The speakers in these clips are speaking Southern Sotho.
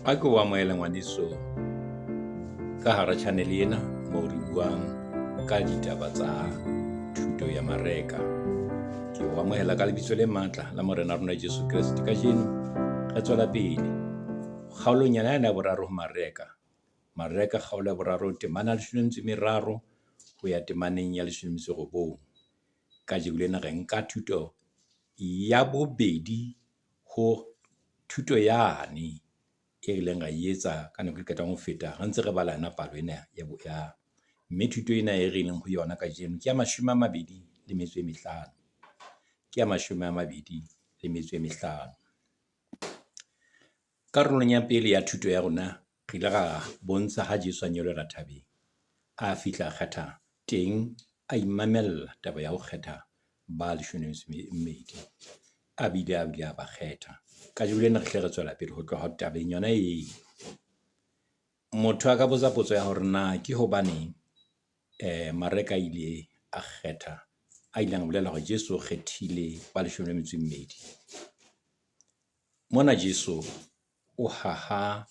A ke o amohele ngwaneso ka hara channel ena moo re buang ka ditaba tsa thuto ya Mareka. Ke o amohela ka lebitso le matla la Morena wa rona Jesu Kreste. Kajeno re tswela pele kgaolong yona ena ya boraro ho Mareka. Mareka kgaolo ya boraro temana ya leshome le metso e meraro ho ya temaneng ya leshome le metso e robong. Kajeno lena re nka thuto ya bobedi ho thuto yane e re ileng ra e etsa ka nako e qetang ho feta, re ntse re bala yona palo ena ya mme thuto ena e re leng ho yona kajeno ke ya mashome a mabedi le metso e mehlano, ke ya mashome a mabedi le metso e mehlano. Karolong ya pele ya thuto ya rona, re ile ra bontsha ha Jesu a nyolohela thabeng, a fihla a kgetha teng, a imamella taba ya ho kgetha ba leshome le metso e mmedi. A bile a bile a ba kgetha. Kajeno lena re hle re tswela pele ho tloha tabeng yona eo. Motho a ka botsa potso ya hore na ke hobaneng Mareka a ile a kgetha, a ileng a bolela hore Jesu o kgethile ba leshome le metso e mmedi. Mona Jesu o haha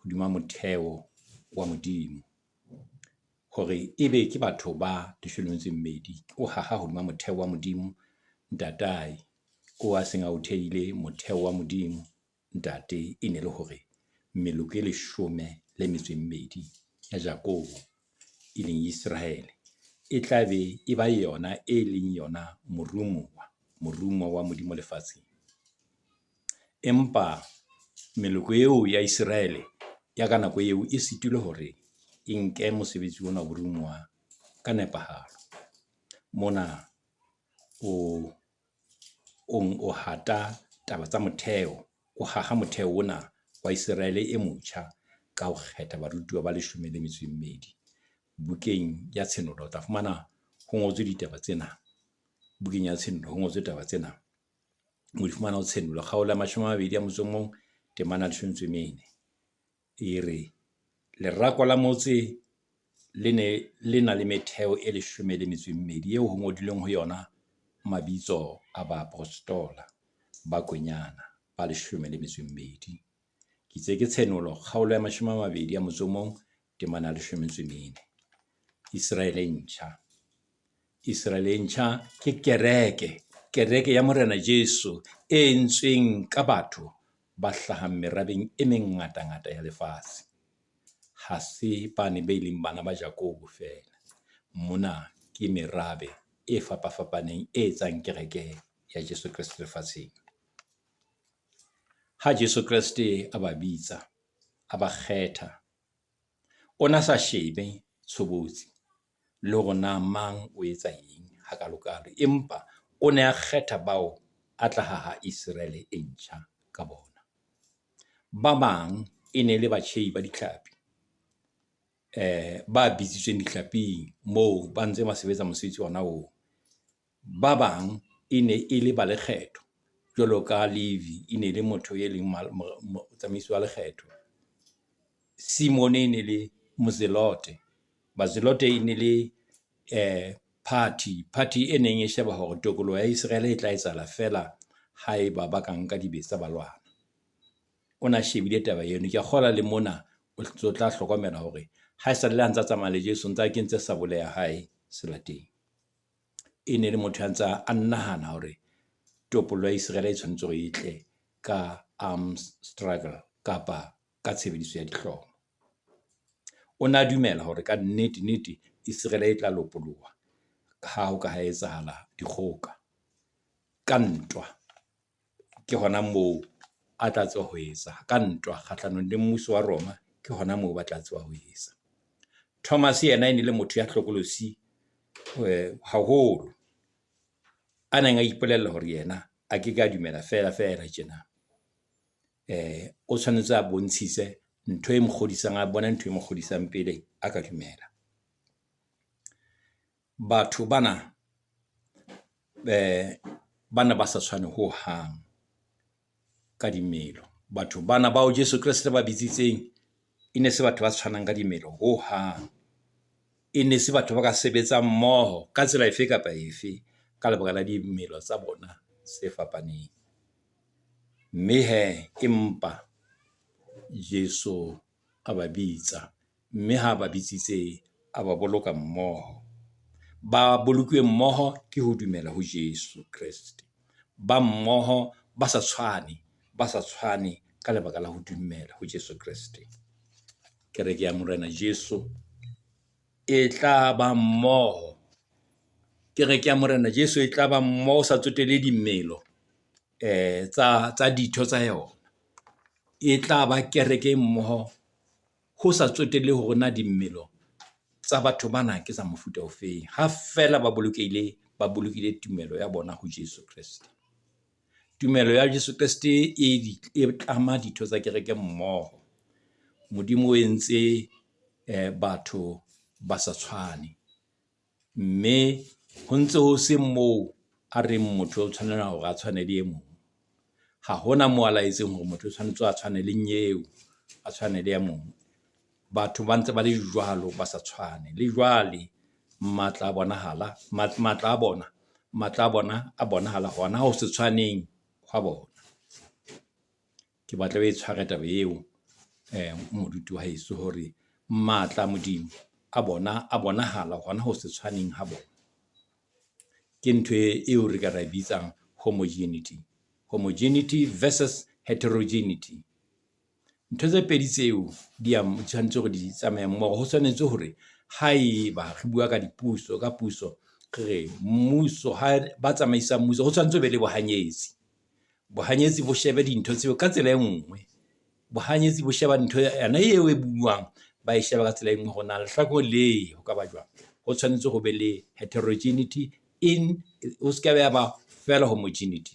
hodima motheo wa Modimo hore ebe ke batho ba leshome le metso e mmedi. O haha hodima motheo wa Modimo Ntatae, o a seng a o thehile motheo wa Modimo Ntate. E ne le hore meloko e leshome le metso e mmedi ya Jakobo, e leng Israele e tla be e ba yona e leng yona morumuwa, morumuwa wa Modimo lefatsheng. Empa meloko eo ya Iseraele ya ka nako eo e sitilwe hore e nke mosebetsi ona wa boromuwa ka nepahalo. Mona o o hata taba tsa motheo, o haha motheo ona wa Iseraele e motjha ka ho kgetha barutuwa ba leshome le metso e mmedi. Bukeng ya Tshenolo o tla fumana ho ngotswe ditaba tsena, bukeng ya Tshenolo ho ngotswe taba tsena. O di fumana ho Tshenolo kgaolo ya mashome a mabedi a motso o mong temana ya leshome le metso e mene. E re lerako la motse le ne le na le metheo e leshome le metso e mmedi eo ho ngodilweng ho yona mabitso a baapostola ba Konyana ba leshome le metso e mmedi. Ke itse ke Tshenolo kgaolo ya mashome a mabedi a motso o mong temana ya leshome le metso e mene. Iseraele e ntjha. Iseraele e ntjha ke kereke, kereke ya Morena Jesu e entsweng ka batho ba hlahang merabeng e mengatangata ya lefatshe. Ha se bane be leng bana ba Jakobo feela. Mona ke merabe e fapafapaneng e etsang kereke ya Jesu Kreste lefatsheng. Ha Jesu Kreste a ba bitsa, a ba kgetha, o na sa shebe tshobotsi le hore na mang o etsa eng hakalokalo, empa o ne a kgetha bao a tla haha Iseraele e ntjha ka bona. Ba bang e ne le batjhehi ba ditlhapi ba bitsitsweng dihlaping moo ba ntse ba sebetsa mosebetsi ona oo. Ba bang e ne e le balekgetho jwalo ka Levi e ne le motho e leng motsamaisi wa lekgetho. Simone e ne le Mozelote, Bazelote e ne le party, party e neng e sheba hore tokoloho ya Iseraele e tla etsahala feela haeba ba ka nka dibetsa ba lwana. O na shebile taba eno. Ke a kgolwa le mona o ntso tla hlokomela hore ha esale a ntsa tsamaya le Jesu, o ntsa kentse sabole ya hae selateng. E ne le motho ya ntsa a nahana hore topollo ya Iseraele e tshwanetse hore e tle ka arms struggle kapa ka tshebediso ya dihlomo. O na dumela hore ka nnete nnete Iseraele e tla lopolloha ha ho ka ha etsahala dikgoka ka ntwa. Ke hona moo a tla tseba ho etsa ka ntwa kgahlanong le mmuso wa Roma, ke hona moo ba tla tseba ho etsa. Thomas yena e ne le motho ya hlokolosi haholo, a neng a ipolella hore yena a ke ke a dumela feela feela tjena. O tshwanetse a bontshise ntho e mo kgodisang, a bone ntho e mo kgodisang pele a ka dumela. Batho bana bana ba sa tshwane hohang ka dimelo. Batho bana bao Jesu Kreste ba bitsitseng e ne se batho ba tshwanang ka dimelo hohang. E ne se batho ba ka sebetsang mmoho ka tsela efe kapa efe ka lebaka la dimelo tsa bona tse fapaneng. Mme hee empa Jesu a ba bitsa. Mme ha ba bitsitse, a ba boloka mmoho. Ba bolokuwe mmoho ke ho dumela ho Jesu Kreste. Ba mmoho ba sa tshwane, ba sa tshwane ka lebaka la ho dumela ho Jesu Kreste. Kereke ya Morena Jesu e tla ba mmoho. Kereke ya Morena Jesu e tla ba mmoho ho sa tsotelle dimelo tsa ditho tsa yona. E tla ba kereke e mmoho ho sa tsotelle hore na dimelo tsa batho bana ke tsa mofuta ofeng. Ha feela ba bolokehile, ba bolokile tumelo ya bona ho Jesu Kreste. Tumelo ya Jesu Kreste e e tlama ditho tsa kereke mmoho. Modimo o entse batho ba sa tshwane. Mme ho ntse ho se moo a reng motho o tshwanela hore a tshwane le e mong. Ha hona moo a laetseng hore motho o tshwanetse a tshwane le nyeo, a tshwane le e mong. Batho ba ntse ba le jwalo, ba sa tshwane. Le jwale matla a bonahala, matla a bona, matla a bona a bonahala hona ho se tshwaneng hwa bona. Ke batla o e tshware taba eo moruti wa heso hore matla a Modimo a bona a bonahala hona ho se tshwaneng ha bona. Ke ntho eo re ka ra e bitsang homogeneity. Homogeneity versus heterogeneity. Ntho tse pedi tseo di ya tshwanetse hore di tsamaye mmoho. Ho tshwanetse hore haeba re bua ka dipuso, ka puso, re re mmuso ha ba tsamaisang mmuso ho tshwanetse ho be le bohanyetsi. Bohanyetsi bo shebe dintho tseo ka tsela e nngwe. Bohanyetsi bo sheba ntho yona eo e buang, ba e sheba ka tsela e nngwe hore na lehlakore lee ho ka ba jwang. Ho tshwanetse ho be le heterogeneity in, ho se ke be ya ba feela homogeneity.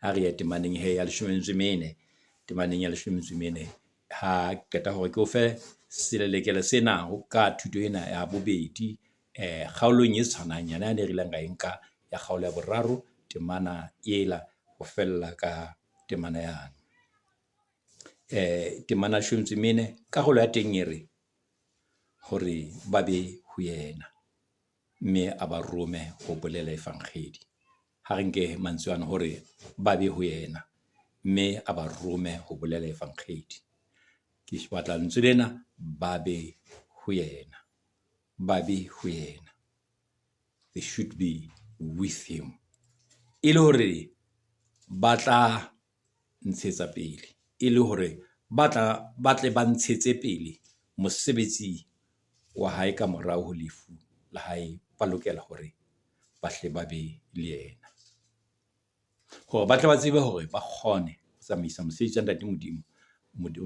Ha re ye temaneng hee ya leshome le metso e mene, temaneng ya leshome le metso e mene. Ha qeta hore ke o fe selelekela sena ho ka thuto ena ya bobedi kgaolong e tshwanang yona yane e re ileng ra e nka ya kgaolo ya boraro temana ela ho fella ka temana yane. Temana ya leshome le metso e mene, karolo ya teng e re, hore ba be ho yena, mme a ba rome ho bolela efankgedi. Ha re nke mantswe ano hore ba be ho yena, mme a ba rome ho bolela efankgedi. Ke batla lentswe lena, ba be ho yena, ba be ho yena. They should be with him. E le hore ba tla ntshetsa pele, e le hore ba tla ba tle ba ntshetse pele mosebetsi wa hae ka morao ho lefu la hae, ba lokela hore ba hle ba be le yena. Hore ba tle ba tsebe hore ba kgone ho tsamaisa mosebetsi wa ntate Modimo,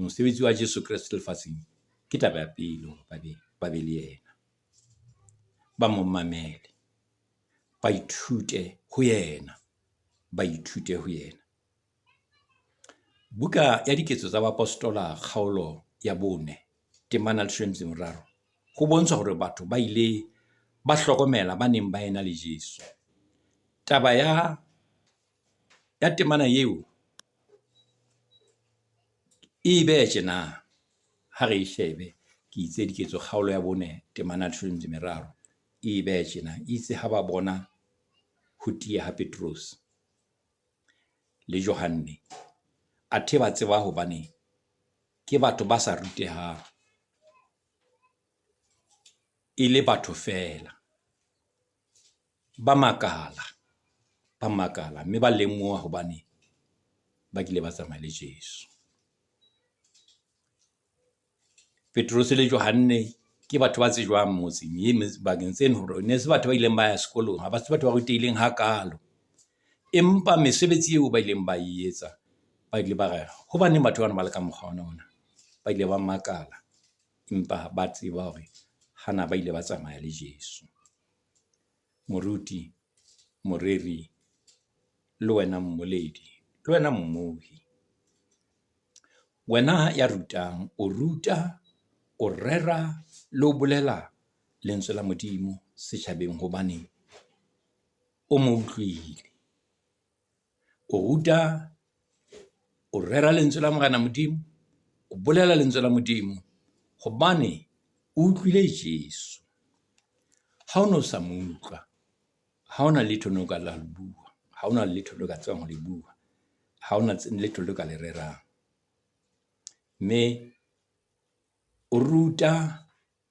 mosebetsi wa Jesu Kreste lefatsheng. Ke taba ya pele hore ba be le yena. Ba mo mamele, ba ithute ho yena, ba ithute ho yena. Buka ya Diketso tsa Baapostola kgaolo ya bone, temana ya leshome le metso e meraro. Ho bontsha hore batho ba ile ba hlokomela ba neng ba ena le Jesu. Taba ya temana eo e beha tjena, ha re e shebe. Ke itse Diketso kgaolo ya bone temana ya leshome le metso e meraro. E beha tjena, itse ha ba bona ho tiya ha Petrose le Johanne, athe ba tseba hobane ke batho ba sa rutehang, e le batho feela. Ba makala, ba makala mme ba lemoha hobane ba kile ba tsamaya le Jesu. Petrose le Johanne ke batho ba tsejwang motseng bakeng tseno hore ne se batho ba ileng ba ya sekolong, ha ba se batho ba rutehileng hakaalo. Empa mesebetsi eo ba ileng ba e etsa, ba ile ba re hobaneng batho bana ba le ka mokgwa ona ona? Ba ile ba makala, empa ba tseba hore hana ba ile ba tsamaya le Jesu. Moruti, moreri le wena mmoledi, le wena mmohi. Wena ya rutang, o ruta, o rera le ho bolela lentswe la Modimo setjhabeng hobane o mo utlwile. O ruta, o rera lentswe la Morena Modimo, o bolela lentswe la Modimo hobane o utlwile Jesu. Ha o no sa mo utlwa, ha hona letho no ka la le bua, ha hona letho leo ka tsebang ho le bua, ha hona letho leo ka le rerang. Mme o ruta,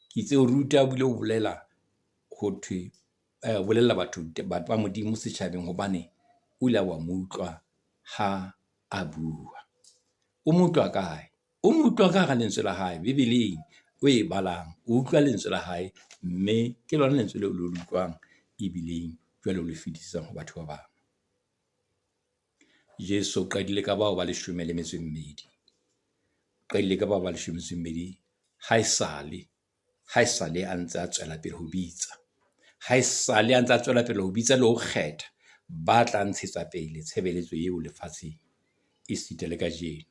ke itse o ruta o bile o bolela ho thwe bolella batho ba Modimo setjhabeng hobane o ile wa mo utlwa ha a bua. O mo utlwa kae? O mo utlwa ka hara lentswe la hae Bebeleng o e balang. O utlwa lentswe la hae, mme ke lona lentswe leo le utlwang ebileng jwale o le fetisetsang ho batho ba bang. Jesu o qadile ka bao ba leshome le metso e mmedi. O qadile ka bao ba leshome le metso e mmedi haesale, haesale a ntse a tswela pele ho bitsa. Haesale a ntse a tswela pele ho bitsa le ho kgetha ba tla ntshetsa pele tshebeletso eo lefatsheng esita le kajeno.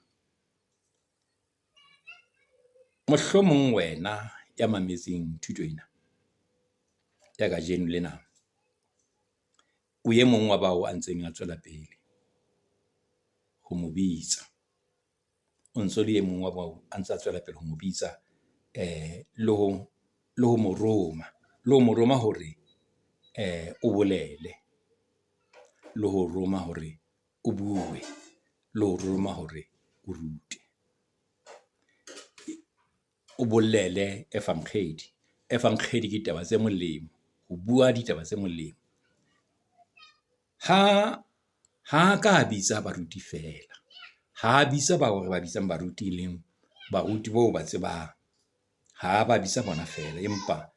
Mohlomong wena ya mametseng thuto ena ya kajeno lena, o e mong wa bao a ntseng a tswela pele ho mo bitsa. O ntso le e mong wa bao a ntse a tswela pele ho mo bitsa le ho le ho mo roma, le ho mo roma hore o bolele, le ho roma hore o bue, le ho roma hore o rute. O bolele efankgedi. Efankgedi ke taba tse molemo, ho bua ditaba tse molemo. Ha ha ka a bitsa baruti feela, ha bitsa bao re ba bitsang baruti e leng baruti bao ba tsebang. Ha ba bitsa bona feela, empa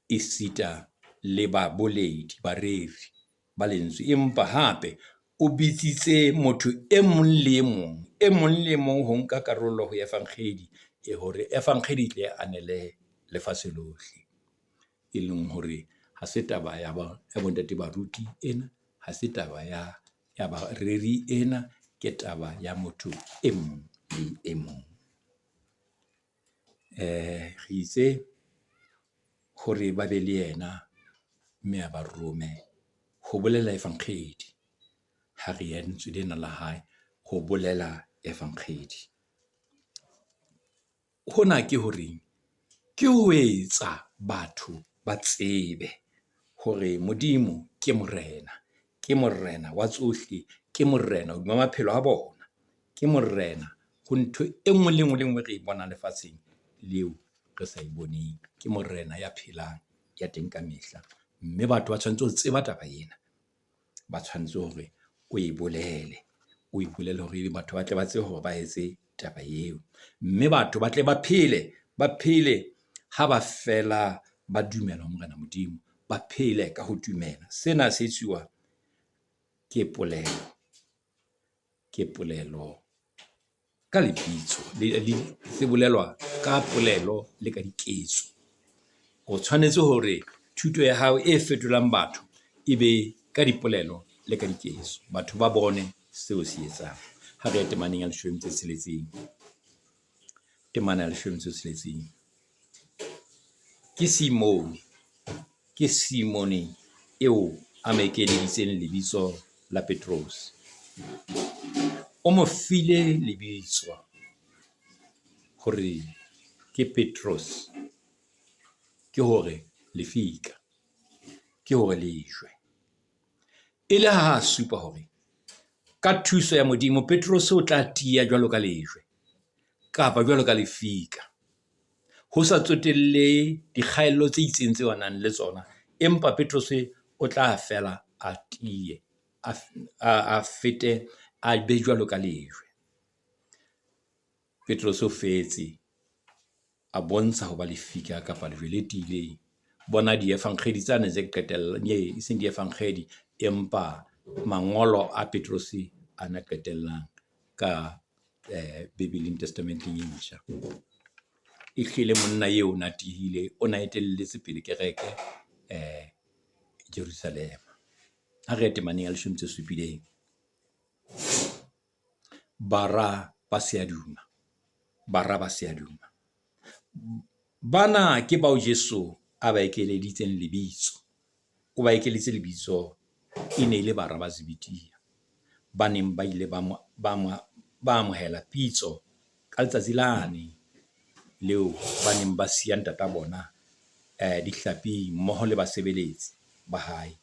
esita le baboledi, bareri ba lentswe. Empa hape o bitsitse motho e mong le e mong, e mong le e mong ho nka karolo ho efankgedi e hore efankgedi e tle anele lefatshe lohle. E leng hore ha se taba ya ba ya bontate baruti ena, ha se taba ya ya bareri ena, ke taba ya motho e mong le e mong. Re itse hore ba be le yena mme a ba rome ho bolela efankgedi. Ha re ya lentswe lena la hae ho bolela efankgedi. Hona ke horeng? Ke ho etsa batho ba tsebe hore Modimo ke Morena, ke Morena wa tsohle, ke Morena hodima maphelo a bona, ke Morena ho ntho e nngwe le e nngwe le e nngwe re e bonang lefatsheng leo re sa e boneng. Ke Morena ya phelang, ya teng ka mehla. Mme batho ba tshwanetse ho tseba taba ena. Ba tshwanetse hore o e bolele, o e bolele hore ebe batho ba tle ba tsebe hore ba etse taba eo. Mme batho ba tle ba phele, ba phele ha ba fela ba dumela ho Morena Modimo, ba phele ka ho dumela. Sena se etsuwa ke polelo, ke polelo ka lebitso le se bolelwa ka polelo le ka diketso. O tshwanetse hore thuto ya hao e fetolang batho e be ka dipolelo le ka diketso. Batho ba bone seo se etsang. Ha re ye temaneng ya leshome e tsheletseng. Temana ya leshome e tsheletseng. Ke Simone, ke Simone eo a mo ekeditseng lebitso la Petrose. O mo file lebitso hore ke Petrose, ke hore lefika, ke hore lejwe. E le ha a supa hore ka thuso ya Modimo Petrose o tla tiya jwalo ka lejwe kapa jwalo ka lefika. Ho sa tsotellehe dikgaello tse itseng tseo a nang le tsona, empa Petrose o tla fela a tiye, a fete, a be jwalo ka lejwe. Petrose o fetse a bontsha hoba lefika kapa lejwe le tiileng. Bona diefankgedi tsane tse qetellang, e seng diefankgedi empa mangolo a Petrose ana qetellang ka Bebeleng Testamenteng e Ntjha. Ehlile monna eo o na tihile, o na etelletse pele kereke Jerusalema. Ha re ye temaneng ya leshome e supileng. Bara ba seaduma, bara ba seaduma. Bana ke bao Jesu a ba ekeleditseng lebitso. O ba ekeleditse lebitso, e ne e le bara ba Zebedia, ba neng ba ile ba mo ba mo ba amohela pitso ka letsatsi lane leo ba neng ba siya ntata bona dihlaping mmoho le basebeletsi ba hae.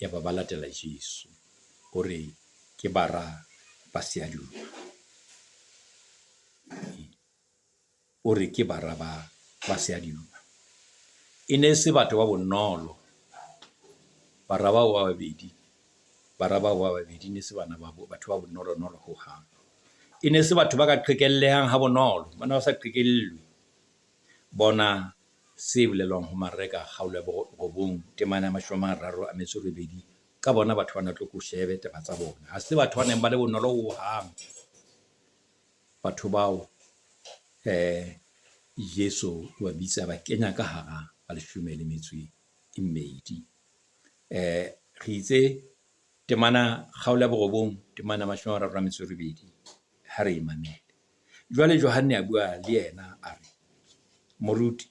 Yaba ba latela Jesu. Hore ke bara ba seaduma. O re ke bara ba seaduma. E ne se batho ba bonolo, bara bao ba babedi, bara bao ba babedi e ne se bana ba batho ba bonolonolo hohang. E ne se batho ba ka qhekellehang ha bonolo, ba ne ba sa qhekellwe. Bona se bolelwang ho Mareka kgaolo ya borobong temana ya 38 ka bona batho bana, tlo ko shebe taba tsa bona. Ha se batho ba neng ba le bonolo hohang. Batho bao Jesu o ba bitsa, a ba kenya ka hara ba leshome le metso e mmedi. Re itse temana kgaolo ya borobong temana ya 38, ha re e mamele. Jwale Johanne a bua le yena a re, moruti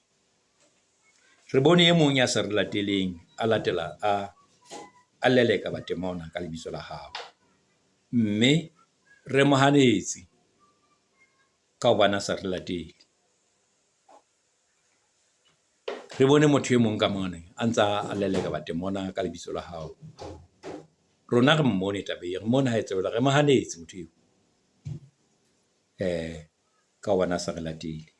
re bone e mong ya sa re lateleng, a latela a leleka batemona ka lebitso la hao. Mme re mo hanetse ka hobane a sa re latele. Re bone motho e mong ka mane a ntsa a leleka batemona ka lebitso la hao. Rona re mmone taba eo, re mmone ha etsa jwalo. Re mo hanetse motho eo ka hobane a sa re latele.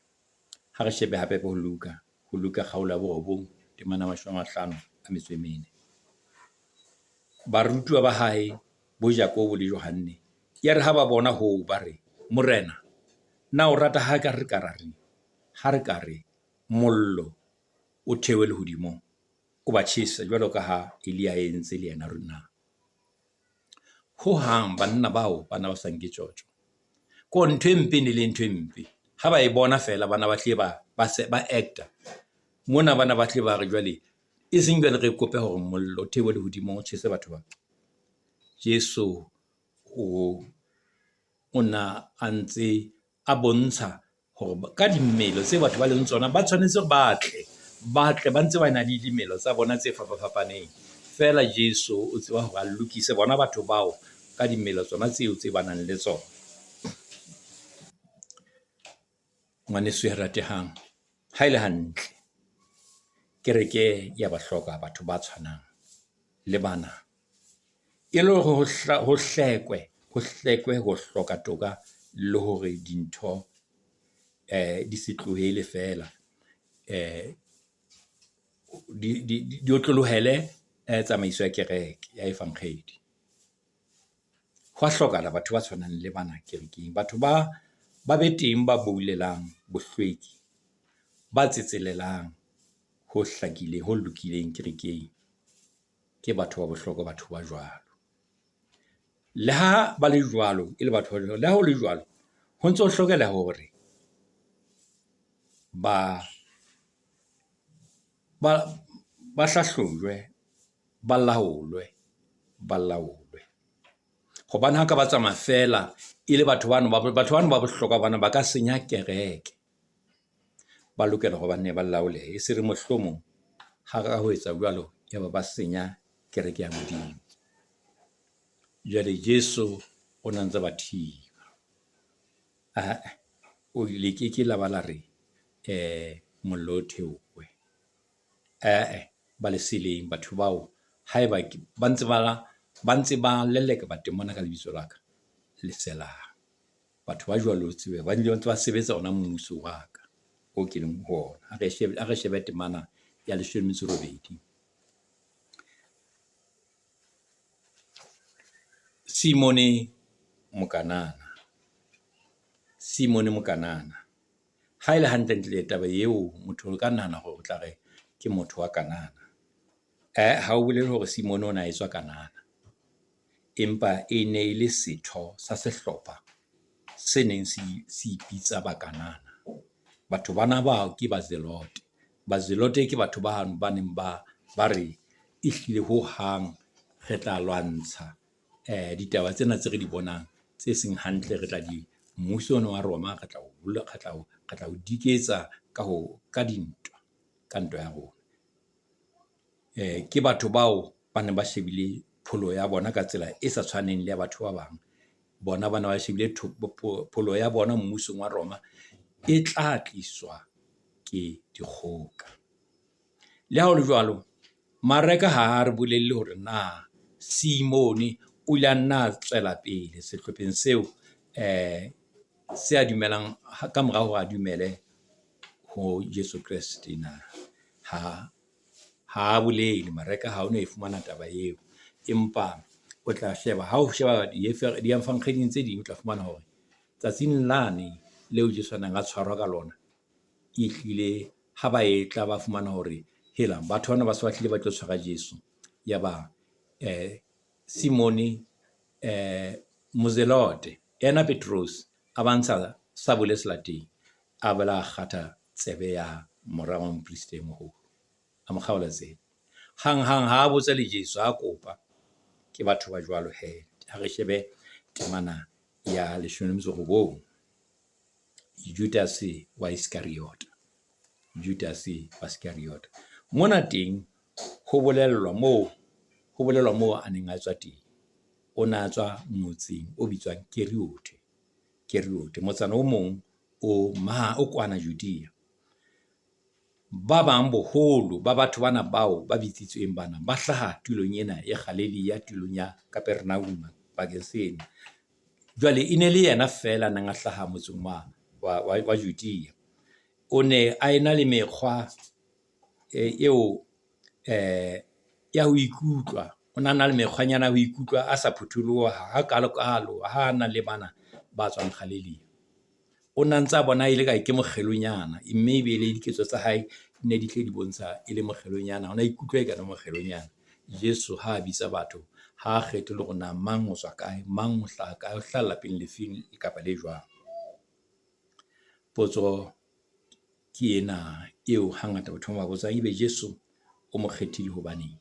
Ha re shebe hape ho Luka, ho Luka kgaolo ya borobong temana ya 54. Barutuwa ba hae bo Jakobo le Johanne, yare ha ba bona hoo, ba re, Morena, na o rata ha ka re ka ra re, ha re ka re mollo o theohe lehodimong, o ba tjhese jwalo ka ha Elia a entse le yena na? Hohang banna bao ba na ba sa nke tjotjo. Ko ntho e mpe ne le ntho e mpe. Ha ba e bona feela, bana ba hlile ba actor. Mona bana ba hlile ba re jwale, e seng jwale re kope hore mollo o theohe lehodimong o tjhese batho ba. Jesu o na a ntse a bontsha hore ka dimelo tse batho ba leng tsona, ba tshwanetse ba tle, ba tle ba ntse ba na le dimelo tsa bona tse fapafapaneng. Feela Jesu o tseba hore a lokise bona batho bao ka dimelo tsona tseo tse ba nang le tsona. Ngwaneso ya ratehang, ha e le hantle kereke ya ba hloka batho ba tshwanang le bana. E le hore ho hlekwe, ho hlekwe ho hloka toka le hore dintho di se tlohele feela di otlolohele tsamaiso ya kereke ya efankgedi. Ho wa hlokahala batho ba tshwanang le bana kerekeng. Batho ba be teng ba boulelang bohlweki, ba tsetselelang ho hlakileng, ho lokileng kerekeng. Ke batho ba bohlokwa batho ba jwalo. Le ha ba le jwalo, e le batho ba jwalo. Le ha ho le jwalo, ho ntso ho hlokeha hore ba hlahlojwe, ba laolwe, ba laolwe. Hobane ha ka ba tsamaya feela e le batho bano ba batho bano ba bohlokwa bana ba ka senya kereke. Ba lokela hore ba nne ba laolehe, e se re mohlomong hara ho etsa jwalo, ya ba ba senya kereke ya Modimo. Jwale Jesu o na ntse ba thiba. Ah-eh, o le keke la ba la re mollo o theohe. Eh-eh, ba leseleng batho bao haeba ba ntse ba ntse ba leleka batemona ka lebitso la ka, leselang. Batho ba jwalo o tsebe ba ntse ba sebetsa ona mmuso wa ka o ke leng ho ona. Ha re shebe, ha re shebe temana ya 18. Simone Mokanana, Simone Mokanana. Ha e le hantlentle taba eo motho o ka nahana hore o tla re ke motho wa Kanana. Ha o bolele hore Simone o na etswa Kanana, empa e ne e le setho sa sehlopha se neng se ipitsa Bakanana. Batho bana bao ke Bazelote. Bazelote ke batho bano ba neng ba re ehlile hohang re tla lwantsha ditaba tsena tse re di bonang tse seng hantle, re tla di mmuso ona wa Roma re tla o re tla o diketsa ka ho ka dintwa, ka ntwa ya rona. Ke batho bao ba neng ba shebile pholoho ya bona ka tsela e sa tshwaneng le ya batho ba bang. Bona ba ne ba shebile pholoho ya bona mmusong wa Roma e tla tliswa ke dikgoka. Le ha ho le jwalo, Mareka ha re bolelle hore na Simone o ile a nna a tswela pele sehlopheng seo se a dumelang ka mora hore a dumele ho Jesu Kreste na? Ha ha a bolele Mareka ha o no e fumana taba eo. Empa o tla sheba ha o sheba di-efankgeding tse ding, o tla fumana hore tsatsing lane leo Jesu a neng a tshwarwa ka lona, ehlile ha ba e tla ba fumana hore hela batho bana ba se ba hlile ba tlo tshwara Jesu. Ya ba Simone Mozelote yena Petrose a ba ntsha sabole selateng, a boela a kgatha tsebe ya mora wa moprista e moholo, a mo kgaola tsebe. Hang hang ha a botsa le Jesu, a kopa. Ke batho ba jwalo he. Ha re shebe temana ya 19. Judase wa Iskariota. Judase wa Iskariota. Mona teng ho bolellwa moo ho bolelwa moo a neng a tswa teng. O ne a tswa motseng o bitswang Keriothe. Keriothe, motsana o mong o ma o kwana Judea. Ba bang boholo ba batho bana bao ba bitsitsweng bana ba hlaha tulong ena e Galilea, tulong ya Kapernauma bakeng seno. Jwale e ne le yena feela a neng a hlaha motseng wa Judea. O ne a ena le mekgwa eo ya ho ikutlwa. O na na le mekgwanyana ya ho ikutlwa a sa phutholoha hakalo-kalo ha a na le bana ba tswang Galilea. O na ntsa bona e le ka ke mokgelonyana, mme ebe le diketso tsa hae ne di tle di bontsha e le mokgelonyana. O na ikutlwa eka ke mokgelonyana. Jesu ha a bitsa batho, ha a kgethe le hore na mang o tswa kae, mang o hlaha kae, o hlaha lapeng le feng kapa le jwang. Potso ke ena eo hangata batho ba botsang, ebe Jesu o mo kgethile hobaneng?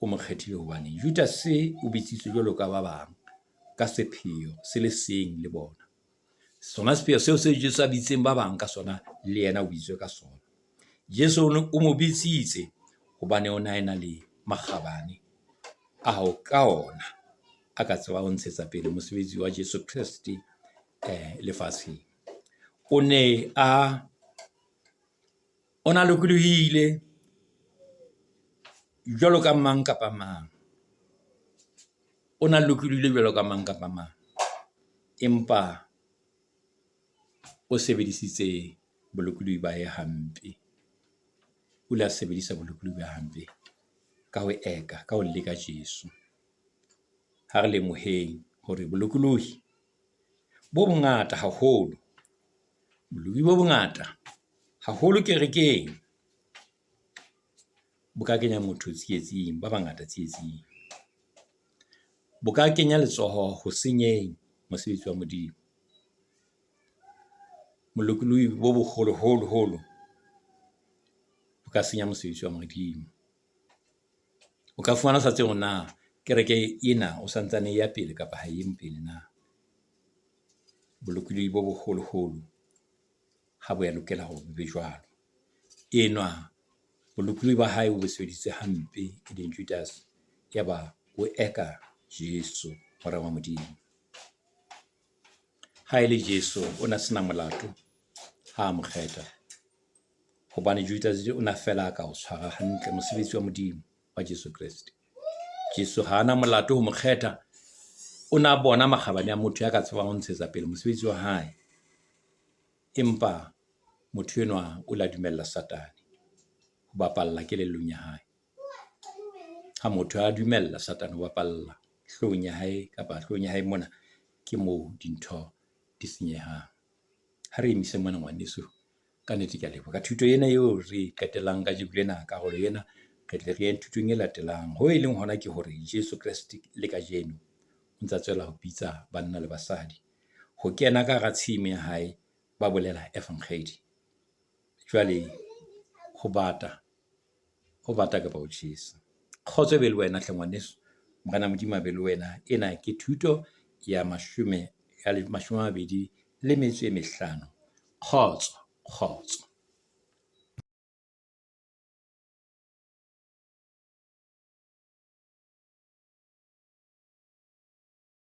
O mo kgethile hobaneng? Judase o bitsitswe jwalo ka ba bang ka sepheo se le seng le bona. Sona sepheo seo se Jesu a bitseng ba bang ka sona, le yena o bitswe ka sona. Jesu o mo bitsitse hobane o ne a ena le makgabane ao ka ona a ka tseba ho ntshetsa pele mosebetsi wa Jesu Kreste lefatsheng. O ne a o na lokolohile jwalo ka mang kapa mang. O na lokolohile jwalo ka mang kapa mang. Empa o sebedisitse bolokolohi ba hae hampe. O ile a sebedisa bolokolohi ba hampe ka ho eka, ka ho leka Jesu. Ha re lemoheng hore bolokolohi bo bongata haholo, bolokolohi bo bongata haholo kerekeng bo ka kenya motho tsietsing, ba bangata tsietsing. Bo ka kenya letsoho ho senyeng mosebetsi wa Modimo. Bolokolohi bo boholo holo holo bo ka senya mosebetsi wa Modimo. O ka fumana o sa tsebe hore na kereke ena o santsane e ya pele kapa ha e pele na. Bolokolohi bo boholoholo ha bo ya lokela hore bo be jwalo. Enwa bolokolohi ba hae o bo sebedisitse hampe, e leng Judas, yaba o eka Jesu mora wa Modimo. Ha e le Jesu o na sena molato ha a mo kgetha, hobane Judas o na fela a ka o tshwara hantle mosebetsi wa Modimo wa Jesu Kreste. Jesu ha ana molato ho mo kgetha, o na bona makgabane a motho ya ka tsebang ho ntshetsa pele mosebetsi wa hae. Empa motho enwa o la dumella Satane ho bapalla kelellong ya hae. Ha motho a dumella Satane ho bapalla hloohong ya hae kapa hloohong ya hae mona, ke moo dintho di senyehang. Ha re emise mona ngwaneso, ka nnete ke a leboha ka thuto ena eo re qetellang kajeko lena, karolo ena re tle re ye thutong e latelang. Ho e leng hona ke hore Jesu Kreste le kajeno o ntsa tswela ho bitsa banna le basadi ho kena ka hara tshimo ya hae, ba bolela efankgedi. Jwale ho bata, ho bata kapa ho tjhesa. Kgotso e be le wena hle ngwaneso. Morena Modimo a be le wena. Ena ke thuto ya 25. Kgotso, kgotso.